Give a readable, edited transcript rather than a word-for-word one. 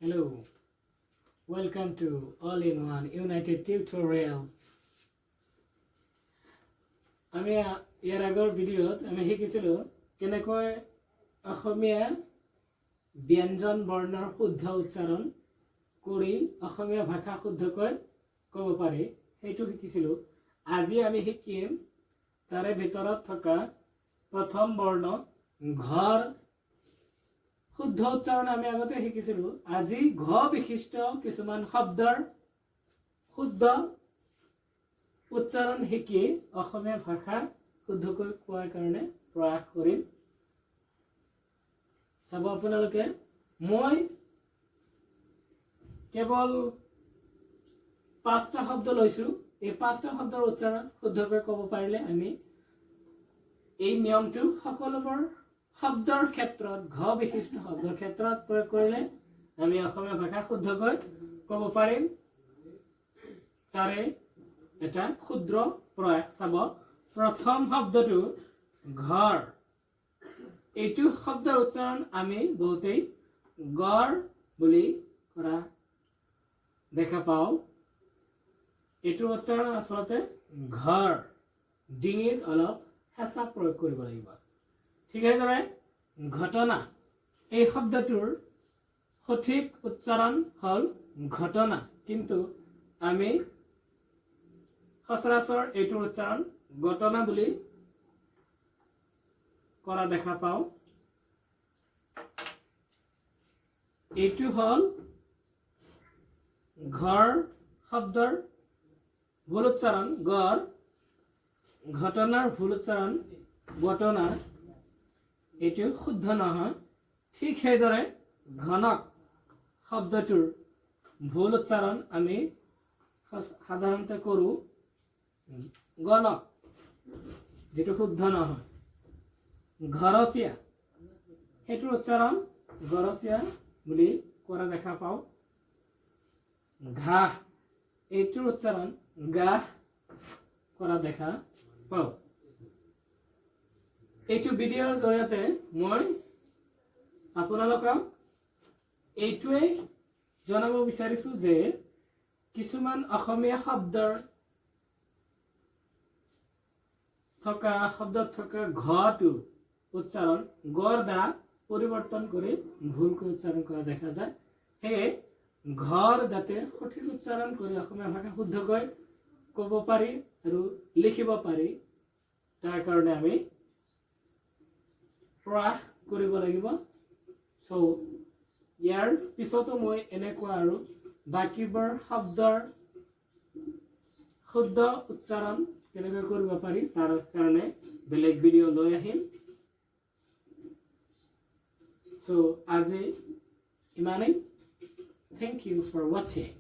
Hello, welcome to All-in-One United Tutorial. আমি ইয়াৰ আগৰ ভিডিঅ'ত আমি শিকিছিলোঁ কেনেকৈ অসমীয়া ব্যঞ্জন বৰ্ণৰ শুদ্ধ উচ্চাৰণ কৰি অসমীয়া ভাষা শুদ্ধকৈ ক'ব পাৰি, সেইটো শিকিছিলোঁ। আজি আমি শিকিম তাৰে ভিতৰত থকা প্ৰথম বৰ্ণ ঘৰ শুদ্ধ উচ্চাৰণ। আমি আগতে শিকিছিলোঁ। আজি ঘ বিশিষ্ট কিছুমান শব্দৰ শুদ্ধ উচ্চাৰণ শিকি অসমীয়া ভাষা শুদ্ধকৈ কোৱাৰ কাৰণে প্ৰয়াস কৰিম। চাব আপোনালোকে, মই কেৱল পাঁচটা শব্দ লৈছোঁ। এই পাঁচটা শব্দৰ উচ্চাৰণ শুদ্ধকৈ ক'ব পাৰিলে আমি এই নিয়মটো সকলোবোৰ শব্দৰ ক্ষেত্ৰত, ঘ বিশিষ্ট শব্দৰ ক্ষেত্ৰত প্ৰয়োগ কৰিলে আমি অসমীয়া ভাষা শুদ্ধকৈ ক'ব পাৰিম। তাৰে এটা ক্ষুদ্ৰ প্ৰয়াস। চাব, প্ৰথম শব্দটো ঘৰ। এইটো শব্দৰ উচ্চাৰণ আমি বহুতেই গড় বুলি কৰা দেখা পাওঁ। এইটোৰ উচ্চাৰণ আচলতে ঘৰ। ডিঙিত অলপ হেঁচা প্ৰয়োগ কৰিব লাগিব। ঠিক সেইদৰে ঘটনা, এই শব্দটোৰ সঠিক উচ্চাৰণ হ'ল ঘটনা, কিন্তু আমি সচৰাচৰ এইটোৰ উচ্চাৰণ ঘটনা বুলি কৰা দেখা পাওঁ। এইটো হ'ল ঘৰ শব্দৰ ভুল উচ্চাৰণ গড়, ঘটনাৰ ভুল উচ্চাৰণ ঘটনা। এইটো শুদ্ধ নহয়। ঠিক সেইদৰে ঘনক শব্দটোৰ ভুল উচ্চাৰণ আমি সাধাৰণতে কৰোঁ গণক, যিটো শুদ্ধ নহয়। ঘৰচীয়া, সেইটোৰ উচ্চাৰণ গৰচীয়া বুলি কৰা দেখা পাওঁ। ঘাঁহ, এইটোৰ উচ্চাৰণ গাহ কৰা দেখা পাওঁ। এইটো ভিডিঅ'ৰ জৰিয়তে মই আপোনালোকক এইটোৱেই জনাব বিচাৰিছোঁ যে কিছুমান অসমীয়া শব্দৰ থকা শব্দত থকা ঘটো উচ্চাৰণ গৰ দ্বাৰা পৰিৱৰ্তন কৰি ভুলকৈ উচ্চাৰণ কৰা দেখা যায়। সেয়ে ঘৰ যাতে সঠিক উচ্চাৰণ কৰি অসমীয়া ভাষা শুদ্ধকৈ ক'ব পাৰি আৰু লিখিব পাৰি, তাৰ কাৰণে আমি প্ৰয়াস কৰিব লাগিব। চ' ইয়াৰ পিছতো মই এনেকুৱা আৰু বাকীবোৰ শব্দৰ শুদ্ধ উচ্চাৰণ কেনেকৈ কৰিব পাৰি, তাৰ কাৰণে বেলেগ ভিডিঅ' লৈ আহিম। চ' আজি ইমানেই। Thank you for watching.